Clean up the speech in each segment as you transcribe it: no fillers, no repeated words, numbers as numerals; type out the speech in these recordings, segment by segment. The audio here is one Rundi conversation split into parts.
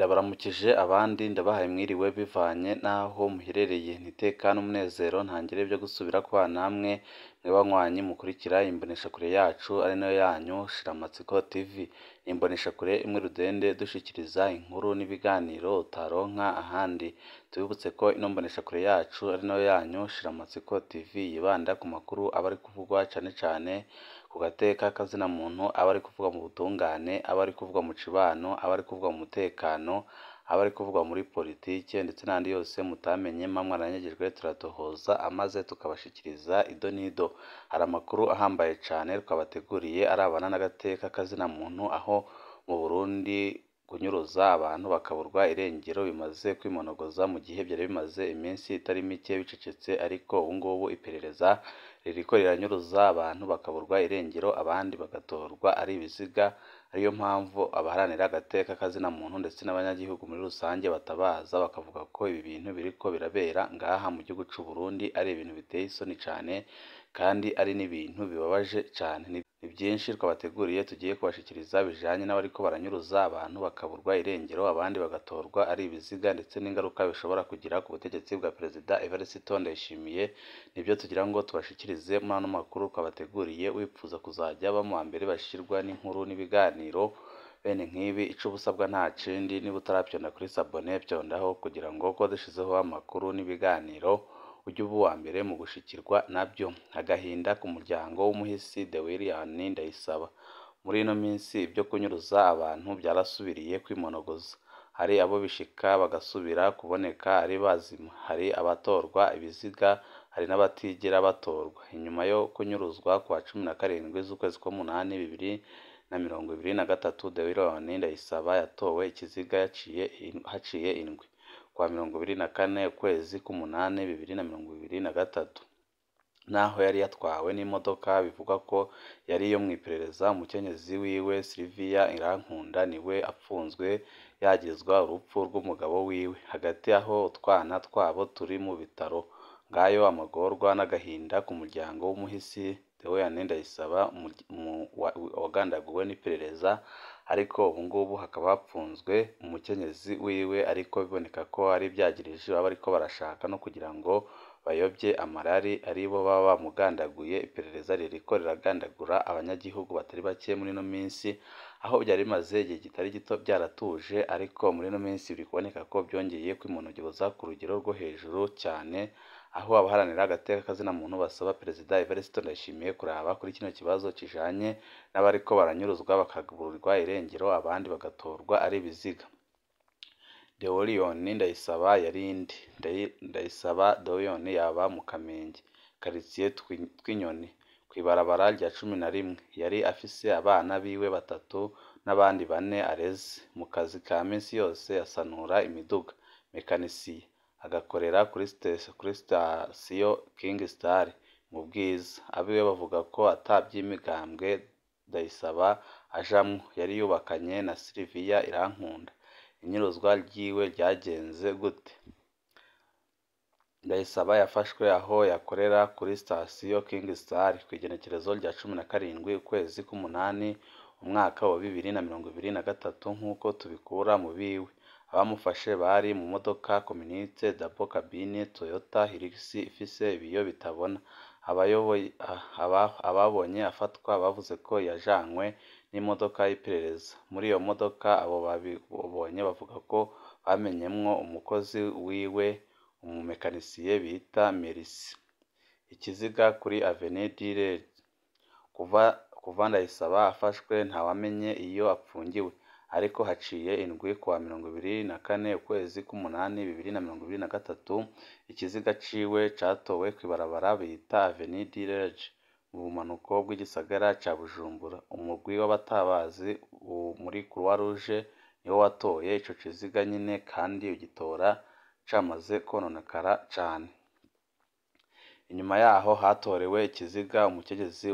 Ndabaramukije abandi ndabahaye mwiriwe bivanye n'aho muherereye, niteka n'umunezero ntangire byo gusubira kubana namwe mwe banywanyi mukurikira imboneshakure yacu ari nayo yanyu Shiramatsiko TV. Imboneshakure imwe rudende dushikiriza inkuru n'ibiganiro utaronka ahandi. Tubibutse ko ino mboneshakure yacu ari nayo yanyu Shiramatsiko TV yibanda ku makuru aba ari kuvugwa cane cane ku gateka kazina muntu, aba ari kuvugwa mu butungane, aba ari kuvugwa mu cibano, aba ari kuvugwa mu mutekano, aba ari kuvugwa muri politike ndetse n'andi yose mutamenye mba mwaranyagijwe turatohoza amaze tukabashikiriza ido n'ido. Hari amakuru ahambaye cane twabateguriye arabana n'agateka kazina muntu, aho mu Burundi kunyuruza abantu bakaburwa irengero bimaze kwimonogoza mu gihe byari bimaze iminsi itari mike bicecetse, ariko ubu ngubu iperereza ririko riranyuruza abantu bakaburwa irengero, abandi bagatorwa ari ibiziga, ariyo mpamvu abaharanira agateka kazina muntu ndetse n'abanyagihugu muri rusange batabaza bakavuga ko ibi bintu biriko birabera ngaha mu gihugu c'u Burundi ari ibintu biteye isoni cane kandi ari n'ibintu bibabaje cane. Ni byinshi twabateguriye tugiye kubashikiriza bijanye n'abariko baranyuruza abantu bakaburwa irengero, abandi bagatorwa ari ibiziga ndetse n'ingaruka bishobora kugira ku butegetsi bwa Perezida Evariste Ndayishimiye. Nibyo tugira ngo tubashikirize muri ano makuru twabateguriye, wipfuza kuzajya ba mu mbere bashirwa n'inkuru n'ibiganiro bene nk'ibi, ico ubusabwa nta kindi, niba utaravyonda kuri sabone vyondaho kugira ngo ko dushizeho amakuru n'ibiganiro ujye uba uwa mbere mu gushikirwa nabyo. Agahinda ku muryango w'umuhisi Dewirian Ndayisaba. Muri ino minsi ibyo kunyuruza abantu byarasubiriye kwimonogoza. Hari abo bishika bagasubira kuboneka ari bazima, hari abatorwa ibiziga, hari n'abatigera batorwa. Inyuma yo kunyuruzwa kwa 17 z'ukwezi kw'umunani 2023, Dewirian Ndayisaba yatowe ikiziga haciye indwi. Kwa 24 ukwezi k'umunani 2023, naho yari yatwawe n'imodoka bivugwa ko yari iyo mw'iperereza, umukenyezi wiwe Sylvia Irankunda niwe apfunzwe yagizwa urupfu rw'umugabo wiwe. Hagati aho utwana twabo turi mu bitaro. Ngayo amagorwa n'agahinda ku muryango w'umuhisi Dewirian Ndayisaba wagandaguwe n'iperereza, ariko ubu ngubu hakaba hapfunzwe umukenyezi wiwe, ariko biboneka ko ari ivyagiriji baba bariko barashaka no kugira ngo bayobye amarari aribo baba bamugandaguye. Iperereza ririko riragandagura abanyagihugu batari bake muri ino minsi, aho byari bimaze igihe kitari gito byaratuje, ariko muri ino minsi biri kuboneka ko byongeye kwimonogoza ku rugero rwo hejuru cyane, aho abaharanira agateka kazina muntu basaba Perezida Evariste Ndayishimiye kuraba kuri kino kibazo kijanye n'abariko baranyuruzwa bakaburirwa irengero, abandi bagatorwa ari ibiziga. Deworion Ndayisaba yarinde Ndayisaba Deworion yaba mu Kamenge, karitiye Twinyoni, kw'ibarabara rya 11. Yari afise abana biwe batatu n'abandi bane areze. Mu kazi ka minsi yose asanura imiduga, mekanisiye, agakorera kuri sitasiyo King Star mu Bwiza. Abiwe bavuga ko atavy'imigambwe Ndayisaba ajamwo. Yari yubakanye na Sylvia Irankunda. Inyuruzwa ryiwe ryagenze gute? Ndayisaba yafashwe aho yakorera kuri sitasiyo King Star kw'igenekerezo rya 17 ukwezi k'umunani umwaka wa 2023, nk'uko tubikura mu biwe. Abamufashe bari mu modoka Community Double Cabin Toyota Hilux ifise ibiyo bitabona. Ababonye afatwa bavuze ko yajanywe n'imodoka y'iperereza. Muri iyo modoka abo babibonye bavuga ko bamenyemwo umukozi wiwe, umumekanisiye bita Merci. Ikiziga kuri Avenue du Large. Kuva Ndayisaba afashwe ntawamenye iyo apfungiwe, ariko haciye indwi kuwa 24 ukwezi k'umunani 2023, ikiziga ciwe catowe kw'ibarabara bita Avenue du Large mu bumanuko bw'igisagara ca Bujumbura. Umugwi w'abatabazi muri Croix Rouge niwo watoye ico kiziga nyene, kandi ugitora camaze kononekara cane. Inyuma yaho hatorewe ikiziga, umukenyezi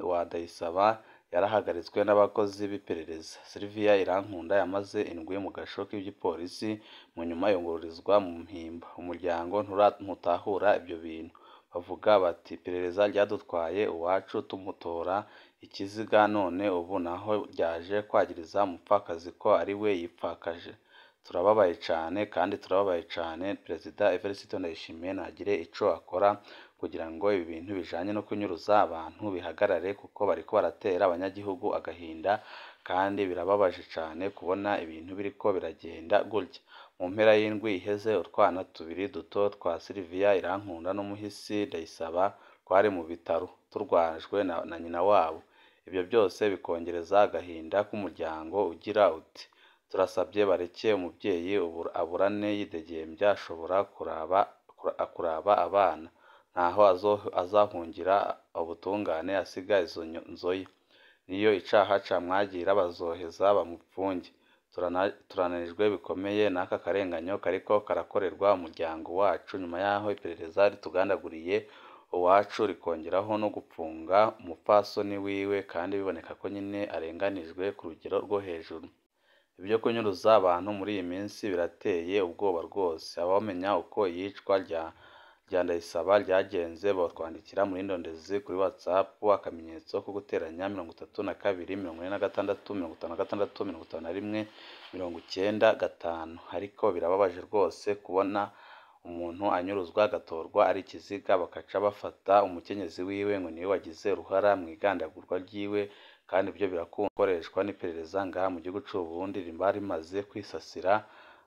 wa Ndayisaba yarahagaritswe n'abakozi b'iperereza. Sylvia Irankunda yamaze indwi mu gasho k'igipolisi, mu nyuma yungururizwa mu Mpimba. Umuryango ntutahura ivyo bintu. Bavuga bati iperereza ryadutwaye uwacu tumutora ikiziga, none ubu naho ryaje kwagiriza umupfakazi ko ari we yipfakaje. Turababaye cane kandi turababaye cane. Perezida Evariste Ndayishimiye ntagire ico akora kugira ngo ibi bintu bijanye no kunyuruza abantu bihagarare, kuko bariko baratera abanyagihugu agahinda, kandi birababaje cane kubona ibintu biriko biragenda gutya. Mu mpera y'indwi iheze, utwana tubiri duto twa Sylvia Irankunda n'umuhisi Ndayisaba twari mu bitaro turwajwe na nyina wabo. Ivyo byose bikongereza agahinda k'umuryango ugira uti: turasabye bareke umuvyeyi aburane yidegembya, ashobora kuraba abana, ntaho azahungira ubutungane asiga izo nzoya. Niyo icaha camwagira bazoheza bamupfunge. Turananijwe bikomeye n'aka karenganyo kariko karakorerwa umuryango wacu, nyuma y'aho iperereza ritugandaguriye uwacu rikongeraho no gupfunga umupfasoni wiwe, kandi biboneka ko nyine arenganijwe ku rugero rwo hejuru. Ibyo kunyuruza abantu muri iyi minsi birateye ubwoba rwose. Abamenya uko iyicwa rya Ndayisaba ryagenze botwandikira muri Ndondezi kuri WhatsApp akamenyetso ko guteranya 32 46 56 51 95. Ariko birababaje rwose kubona umuntu anyuruzwa agatorwa ari ikiziga, bakaca bafata umukenyezi wiwe ngo niwe wagize uruhara mu igandagurwa ryiwe, kandi ibyo birakunda gukoreshwa n'iperereza ngaha mu gihugu c'u Burundi riba rimaze kwisasira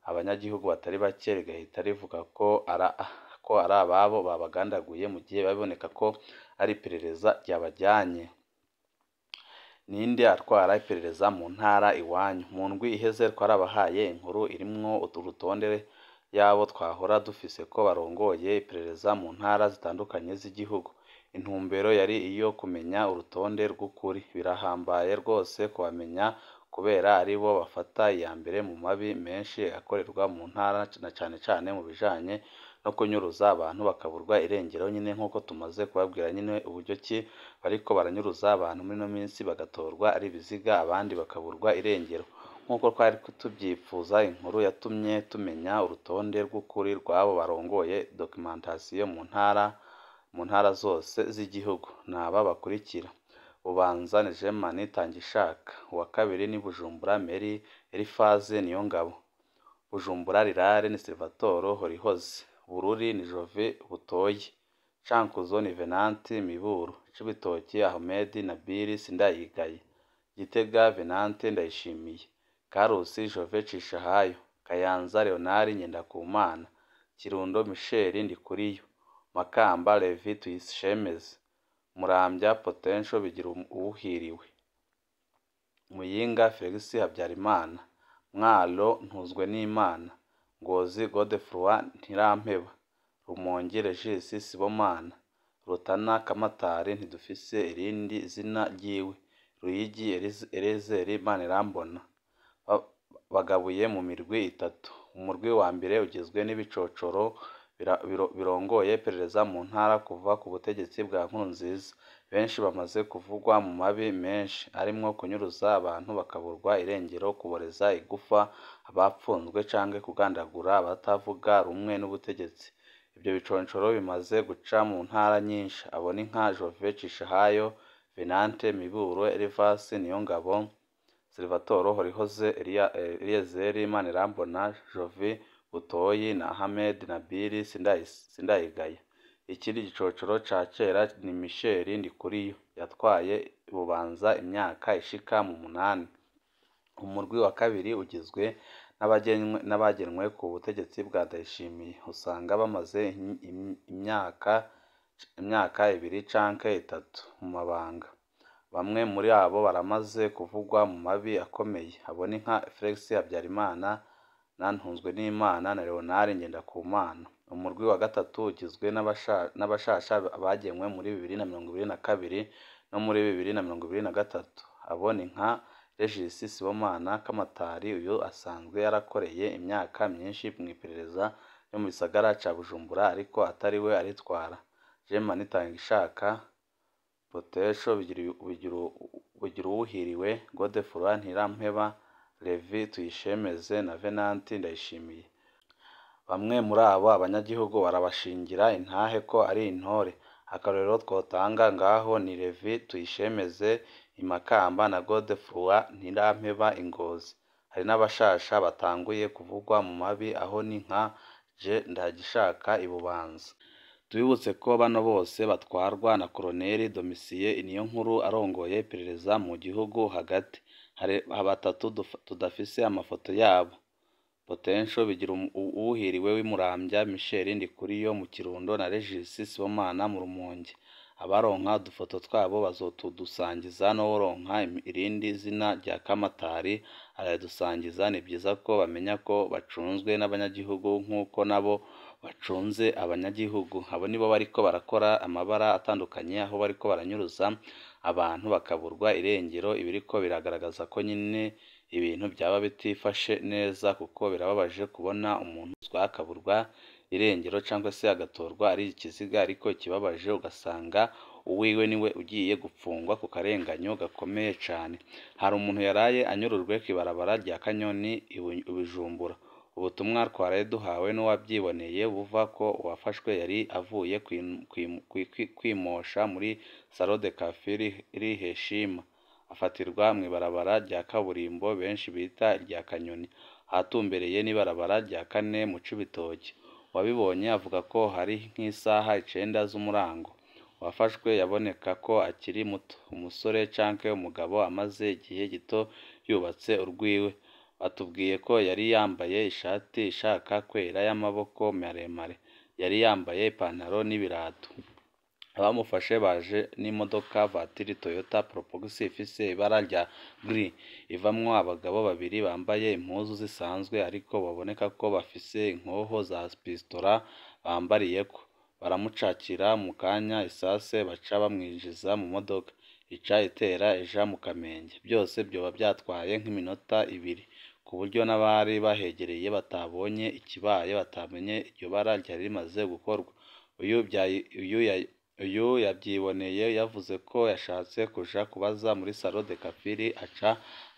abanyagihugu batari bake, rigahita rivuga ko ari ababo babagandaguye, mu gihe biba biboneka ko ari iperereza ryabajyanye. Ninde atwara iperereza mu ntara iwanyu? Mu ndwi iheze twarabahaye inkuru irimwo urutonde y'abo twahora dufise ko barongoye iperereza mu ntara zitandukanye z'igihugu. Intumbero yari iyo kumenya urutonde rw'ukuri. Birahambaye rwose kubamenya kubera aribo bafata iya mbere mu mabi menshi akorerwa mu ntara, na cane cane mu bijanye no kunyuruza abantu bakaburwa irengero nyine, nk'uko tumaze kubabwira nyine uburyo ki bariko baranyuruza abantu muri ino minsi bagatorwa ari ibiziga, abandi bakaburwa irengero. Nk'uko twari tuvyipfuza, inkuru yatumye tumenya urutonde rw'ukuri rw'abo barongoye documentation mu ntara zose z'igihugu. Naba bakurikira: Bubanza ni Germain Tangishaka, uwa kabiri ni Bujumbura Meri Elifaze Niyongabo, Bujumbura Rirare ni Salvatore Horihoze, Bururi ni Jove Butoyi, Cankuzo ni Venanti Miburo, Cibitoke Ahmed Nabil Sindayigaya, Gitega Venante Ndayishimiye, Karusi Jove Cishahayo, Kayanza Leonard Ngendakumana, Kirundo Michel Ndikuriyo, Makamba Levi Tuyishemeze, Muramvya Potential Bigiruwuhiriwe, Muyinga Felix Habyarimana, Mwaro Ntuzwenimana, Ngozi Godefroid Ntirampeba, Rumonge Regis Sibomana, Rutana Kamatari ntidufise irindi zina ryiwe, Ruyigi Eliezer Manirambona. Bagabuye mu mirwi itatu. Umurwi wa mbere ugizwe n'ibicocoro birongoye iperereza mu ntara kuva ku butegetsi bwa Nkurunziza. Benshi bamaze kuvugwa mu mabi menshi arimwo kunyuruza abantu bakaburwa irengero, kuboreza igufa abapfunzwe canke kugandagura abatavuga rumwe n'ubutegetsi. Ivyo biconcoro bimaze guca mu ntara nyinshi. Abo ni nka Jove Cishahayo, Venante Miburo, Elivas Niyongabo, Salvatore Horihoze, Eliezer Manirambona, Jovi Butoyi na Ahmed Nabil Sindayigaya. Ikindi gicocoro ca kera ni Michel Ndikuriyo yatwaye Bubanza imyaka ishika mu 8. Umurwi wa kabiri ugizwe n'abagenwe ku butegetsi bwa Ndayishimiye. Usanga bamaze imyaka 2 canke 3 mu mabanga. Bamwe muri abo baramaze kuvugwa mu mabi akomeye. Abo ni nka Felix Habyarimana na Ntunzwenimana na Leonard Ngendakumana. Umurwi wa gatatu ugizwe n'abashasha bagenwe muri 2022 no muri 2023. Abo ni nka Regis Sibomana Kamatari, uyu asanzwe yarakoreye imyaka myinshi mw'iperereza ryo mu gisagara ca Bujumbura ariko atariwe aritwara. Germain Tangishaka, Potesho Bigiruwuhiriwe, Godefroid Ntirampeba, Levi Tuyishemeze na Venanti Ndayishimiye. Bamwe muri abo abanyagihugu barabashingira intahe ko ari intore. Akarorero twotanga ngaho ni Levi Tuyishemeze i Makamba na Godefroid Ntirampeba i Ngozi. Hari n'abashasha batanguye kuvugwa mu mabi, aho ni nka Je Ndagishaka i Bubanza. Tubibutse ko bano bose batwarwa na Koloneli Domitien Niyonkuru arongoye iperereza mu gihugu hagati. Hari batatu tudafise amafoto yabo: Potential Bigiruwuhiriwe w'i Muramvya, Michel Ndikuriyo mu Kirundo na Regis Sibomana mu Rumonge. Abaronka udufoto twabo bazotudusangiza, n'uworonka irindi zina rya Kamatari arayadusangiza. Ni vyiza ko bamenya ko bacunzwe n'abanyagihugu nk'uko nabo bacunze abanyagihugu. Abo nibo bariko barakora amabara atandukanye, aho bariko baranyuruza abantu bakaburwa irengero. Ibiriko biragaragaza ko nyene ibintu vyaba bitifashe neza, kuko birababaje kubona umuntu akaburwa irengero cangwa se agatorwa ari ikiziga, ariko ikibabaje ugasanga uwiwe niwe ugiye gupfungwa ku karenganyo gakomeye cane. Hari umuntu yaraye anyurujwe kw'ibarabara rya Kanyoni i Bujumbura. Ubutumwa twaraye duhawe n'uwavyiboneye buva ko uwafashwe yari avuye kwimosha muri Salon de Coiffure Heshima, afatirwa mw'ibarabara rya kaburimbo benshi bita irya Kanyoni, ahatumbereye n'ibarabara rya kane mu Cibitoke. Uwabibonye avuga ko hari nk'isaha 9 z'umurango. Uwafashwe yaboneka ko akiri muto, umusore canke umugabo amaze igihe gito yubatse urwiwe. Batubwiye ko yari yambaye ishati ishaka kwera y'amaboko maremare, yari yambaye ipantaro n'ibirato. Abamufashe baje n'imodoka vatiri Toyota Probox ifise ibara rya gris, ivamwo abagabo babiri bambaye impuzu zisanzwe ariko baboneka ko bafise inkoho za pistola bambariyeko. Baramucakira mu kanya isase, baca bamwinjiza mu modoka, ica itera ija mu Kamenge. Vyose vyoba vyatwaye nk'iminota ibiri, ku buryo n'abari bahegereye batabonye ikibaye, batamenye iryo bara ryari rimaze gukorwa. Uyu yavyiboneye yavuze ko yashatse kuja kubaza muri Salon de Coiffure, aca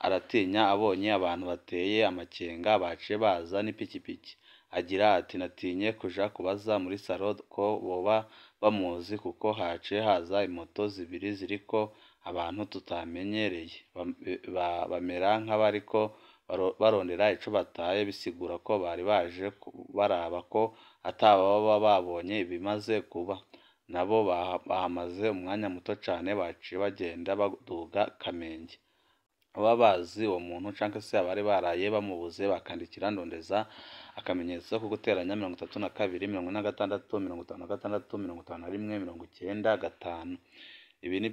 aratinya abonye abantu bateye amakenga baciye baza n'ipikipiki. Agira ati: "Natinye kuja kubaza muri salon ko boba bamuzi, kuko haciye haza imoto zibiri ziriko abantu tutamenyereye, bamera nk'abariko barondera ico bataye, bisigura ko bari baje baraba ko atababa babonye ibimaze kuba. Nabo bahamaze umwanya muto cane, baciye bagenda baduga Kamenge." Ababa bazi uwo muntu canke se abari baraye bamubuze bakandikira Ndondeza akamenyetso ko guteranya 32 46 56 51 95. Ibi ni